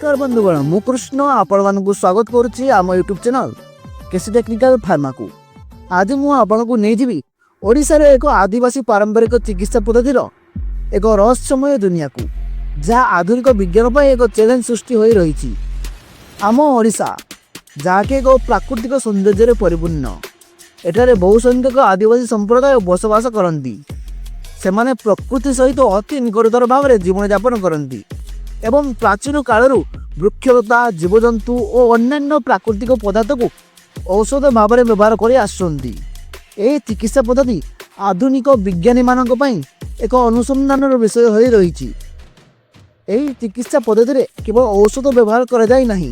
ନମସ୍କାର ବନ୍ଧୁଗଣ, ମୁଁ କୃଷ୍ଣ ଆପଣମାନଙ୍କୁ ସ୍ୱାଗତ କରୁଛି ଆମ ୟୁଟ୍ୟୁବ୍ ଚ୍ୟାନେଲ୍ କେସି ଟେକ୍ନିକାଲ ଫାର୍ମାକୁ। ଆଜି ମୁଁ ଆପଣଙ୍କୁ ନେଇଯିବି ଓଡ଼ିଶାର ଏକ ଆଦିବାସୀ ପାରମ୍ପରିକ ଚିକିତ୍ସା ପଦ୍ଧତିର ଏକ ରହସ୍ୟମୟ ଦୁନିଆକୁ, ଯାହା ଆଧୁନିକ ବିଜ୍ଞାନ ପାଇଁ ଏକ ଚ୍ୟାଲେଞ୍ଜ ସୃଷ୍ଟି ହୋଇ ରହିଛି। ଆମ ଓଡ଼ିଶା, ଯାହାକି ଏକ ପ୍ରାକୃତିକ ସୌନ୍ଦର୍ଯ୍ୟରେ ପରିପୂର୍ଣ୍ଣ, ଏଠାରେ ବହୁ ସଂଖ୍ୟକ ଆଦିବାସୀ ସମ୍ପ୍ରଦାୟ ବସବାସ କରନ୍ତି। ସେମାନେ ପ୍ରକୃତି ସହିତ ଅତି ନିକଟତର ଭାବରେ ଜୀବନଯାପନ କରନ୍ତି ଏବଂ ପ୍ରାଚୀନ କାଳରୁ ବୃକ୍ଷଲତା, ଜୀବଜନ୍ତୁ ଓ ଅନ୍ୟାନ୍ୟ ପ୍ରାକୃତିକ ପଦାର୍ଥକୁ ଔଷଧ ଭାବରେ ବ୍ୟବହାର କରି ଆସୁଛନ୍ତି। ଏହି ଚିକିତ୍ସା ପଦ୍ଧତି ଆଧୁନିକ ବିଜ୍ଞାନୀମାନଙ୍କ ପାଇଁ ଏକ ଅନୁସନ୍ଧାନର ବିଷୟ ହୋଇ ରହିଛି। ଏହି ଚିକିତ୍ସା ପଦ୍ଧତିରେ କେବଳ ଔଷଧ ବ୍ୟବହାର କରାଯାଇ ନାହିଁ,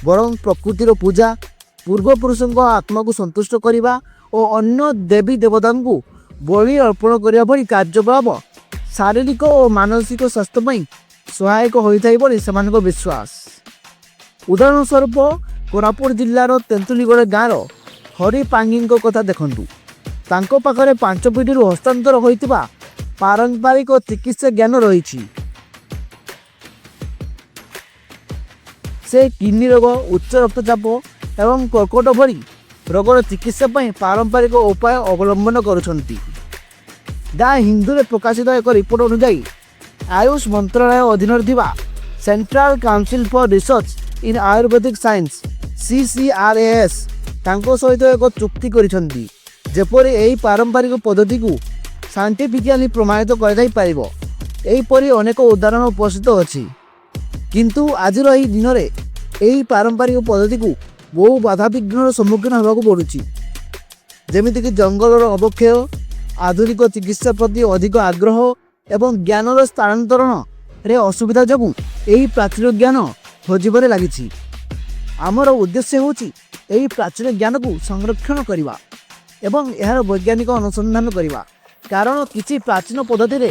ବରଂ ପ୍ରକୃତିର ପୂଜା, ପୂର୍ବପୁରୁଷଙ୍କ ଆତ୍ମାକୁ ସନ୍ତୁଷ୍ଟ କରିବା ଓ ଅନ୍ୟ ଦେବୀ ଦେବତାଙ୍କୁ ବଳି ଅର୍ପଣ କରିବା ଭଳି କାର୍ଯ୍ୟକଳାପ ଶାରୀରିକ ଓ ମାନସିକ ସ୍ୱାସ୍ଥ୍ୟ ପାଇଁ ସହାୟକ ହୋଇଥାଏ ବୋଲି ସେମାନଙ୍କ ବିଶ୍ୱାସ। ଉଦାହରଣ ସ୍ୱରୂପ, କୋରାପୁଟ ଜିଲ୍ଲାର ତେନ୍ତୁଳିଗଡ଼ ଗାଁର ହରି ପାଙ୍ଗିଙ୍କ କଥା ଦେଖନ୍ତୁ। ତାଙ୍କ ପାଖରେ ପାଞ୍ଚ ପିଢ଼ିରୁ ହସ୍ତାନ୍ତର ହୋଇଥିବା ପାରମ୍ପରିକ ଚିକିତ୍ସା ଜ୍ଞାନ ରହିଛି। ସେ କିଡନୀ ରୋଗ, ଉଚ୍ଚ ରକ୍ତଚାପ ଏବଂ କର୍କଟ ଭଳି ରୋଗର ଚିକିତ୍ସା ପାଇଁ ପାରମ୍ପରିକ ଉପାୟ ଅବଲମ୍ବନ କରୁଛନ୍ତି। ଦ ହିନ୍ଦୁରେ ପ୍ରକାଶିତ ଏକ ରିପୋର୍ଟ ଅନୁଯାୟୀ, ଆୟୁଷ ମନ୍ତ୍ରଣାଳୟ ଅଧୀନରେ ଥିବା Central Council for Research in Ayurvedic Science, CCRAS, ତାଙ୍କ ସହିତ ଏକ ଚୁକ୍ତି କରିଛନ୍ତି, ଯେପରି ଏହି ପାରମ୍ପରିକ ପଦ୍ଧତିକୁ ସାଇଣ୍ଟିଫିକାଲି ପ୍ରମାଣିତ କରାଯାଇପାରିବ। ଏହିପରି ଅନେକ ଉଦାହରଣ ଉପସ୍ଥିତ ଅଛି। କିନ୍ତୁ ଆଜିର ଏହି ଦିନରେ ଏହି ପାରମ୍ପରିକ ପଦ୍ଧତିକୁ ବହୁ ବାଧାବିଘ୍ନର ସମ୍ମୁଖୀନ ହେବାକୁ ପଡ଼ୁଛି, ଯେମିତିକି ଜଙ୍ଗଲର ଅବକ୍ଷୟ, ଆଧୁନିକ ଚିକିତ୍ସା ପ୍ରତି ଅଧିକ ଆଗ୍ରହ ଏବଂ ଜ୍ଞାନର ସ୍ଥାନାନ୍ତରଣରେ ଅସୁବିଧା ଯୋଗୁଁ ଏହି ପ୍ରାଚୀନ ଜ୍ଞାନ ହଜିବାରେ ଲାଗିଛି। ଆମର ଉଦ୍ଦେଶ୍ୟ ହେଉଛି ଏହି ପ୍ରାଚୀନ ଜ୍ଞାନକୁ ସଂରକ୍ଷଣ କରିବା ଏବଂ ଏହାର ବୈଜ୍ଞାନିକ ଅନୁସନ୍ଧାନ କରିବା, କାରଣ କିଛି ପ୍ରାଚୀନ ପଦ୍ଧତିରେ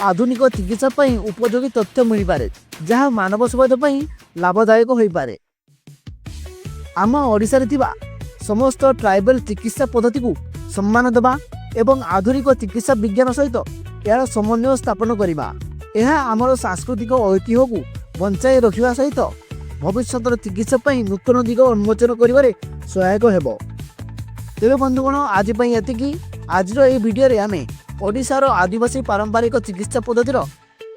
ଆଧୁନିକ ଚିକିତ୍ସା ପାଇଁ ଉପଯୋଗୀ ତଥ୍ୟ ମିଳିପାରେ, ଯାହା ମାନବ ସମାଜ ପାଇଁ ଲାଭଦାୟକ ହୋଇପାରେ। ଆମ ଓଡ଼ିଶାରେ ଥିବା ସମସ୍ତ ଟ୍ରାଇବାଲ ଚିକିତ୍ସା ପଦ୍ଧତିକୁ ସମ୍ମାନ ଦେବା ଏବଂ ଆଧୁନିକ ଚିକିତ୍ସା ବିଜ୍ଞାନ ସହିତ ଏହାର ସମନ୍ୱୟ ସ୍ଥାପନ କରିବା, ଏହା ଆମର ସାଂସ୍କୃତିକ ଐତିହ୍ୟକୁ ବଞ୍ଚାଇ ରଖିବା ସହିତ ଭବିଷ୍ୟତର ଚିକିତ୍ସା ପାଇଁ ନୂତନ ଦିଗ ଉନ୍ମୋଚନ କରିବାରେ ସହାୟକ ହେବ। ତେବେ ବନ୍ଧୁଗଣ, ଆଜି ପାଇଁ ଏତିକି। ଆଜିର ଏହି ଭିଡ଼ିଓରେ ଆମେ ଓଡ଼ିଶାର ଆଦିବାସୀ ପାରମ୍ପରିକ ଚିକିତ୍ସା ପଦ୍ଧତିର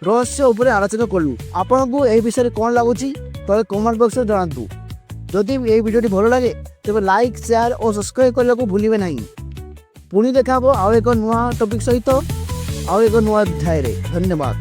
ରହସ୍ୟ ଉପରେ ଆଲୋଚନା କଲୁ। ଆପଣଙ୍କୁ ଏହି ବିଷୟରେ କ'ଣ ଲାଗୁଛି, ତଳେ କମେଣ୍ଟ ବକ୍ସରେ ଜଣାନ୍ତୁ। ଯଦି ଏହି ଭିଡ଼ିଓଟି ଭଲ ଲାଗେ, ତେବେ ଲାଇକ୍, ସେୟାର ଓ ସବସ୍କ୍ରାଇବ୍ କରିବାକୁ ଭୁଲିବେ ନାହିଁ। ପୁଣି ଦେଖା ହେବ ଆଉ ଏକ ନୂଆ ଟପିକ୍ ସହିତ, ଆଉ ଏକ ନୂଆ ଅଧ୍ୟାୟରେ। ଧନ୍ୟବାଦ।